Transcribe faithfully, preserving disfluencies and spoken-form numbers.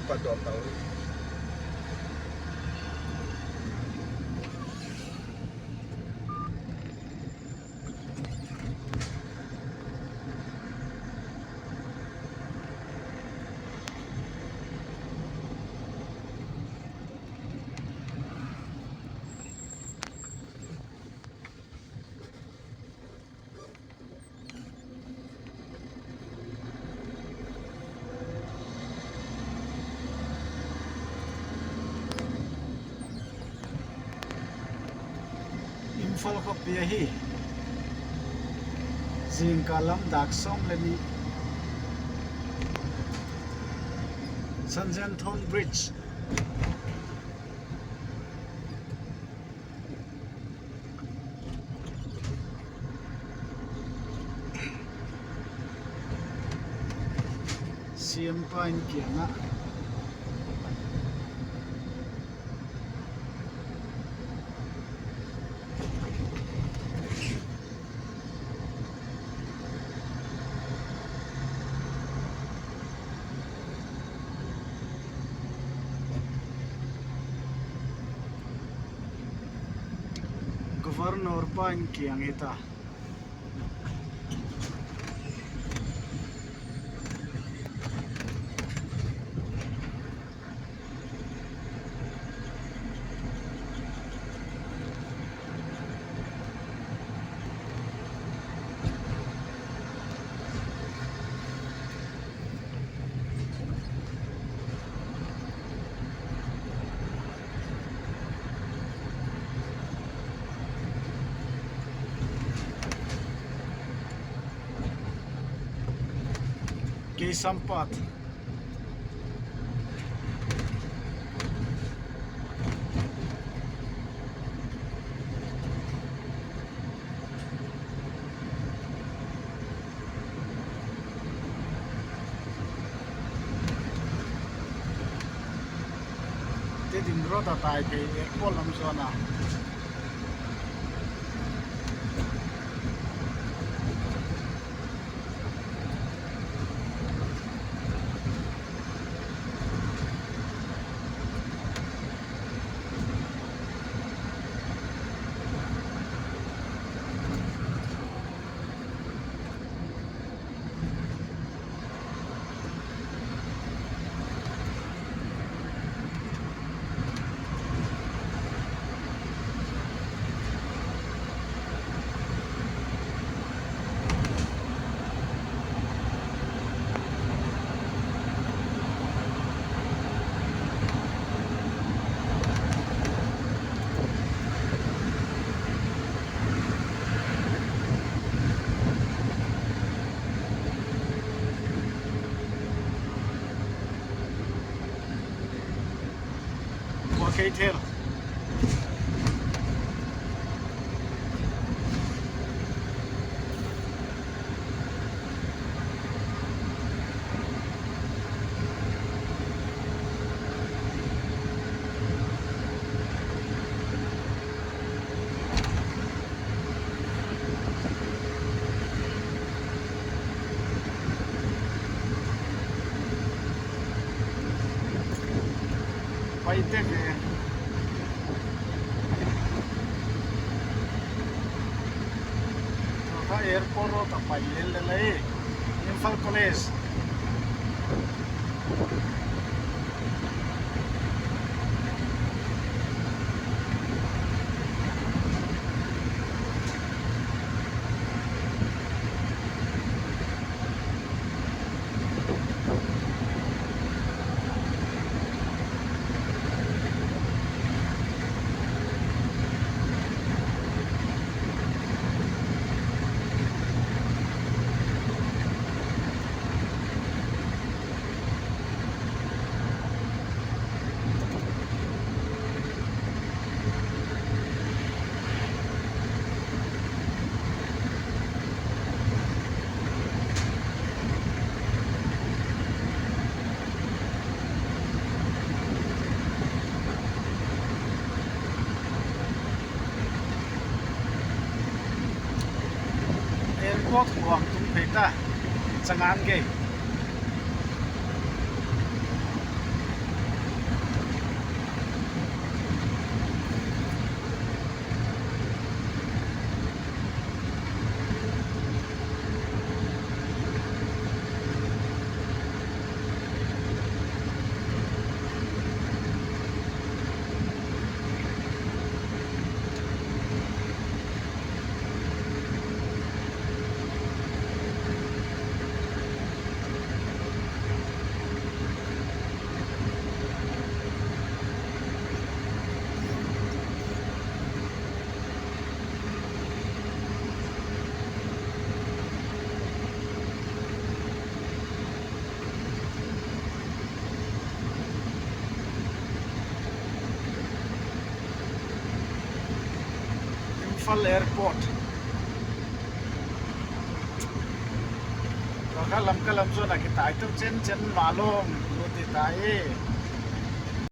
Pat dawm ta uh. Imphal khawpi ahi. Zingkal lam dak sawm leh nih. Sanjenthon Bridge. Siampa in kiang ah. Governor pa in kiang hita. Kei Sampat. Tedim road a Taipei airport lam zuan a. Kua kei thel. Pai te ve. Kha airport road a pai lel lel ei. Imphal College. Airport huang tung phei ta, chang ngal kei. Airport. Tua kha Lamka lam zon a kitai tou chenchen mahlawm lut di ta e.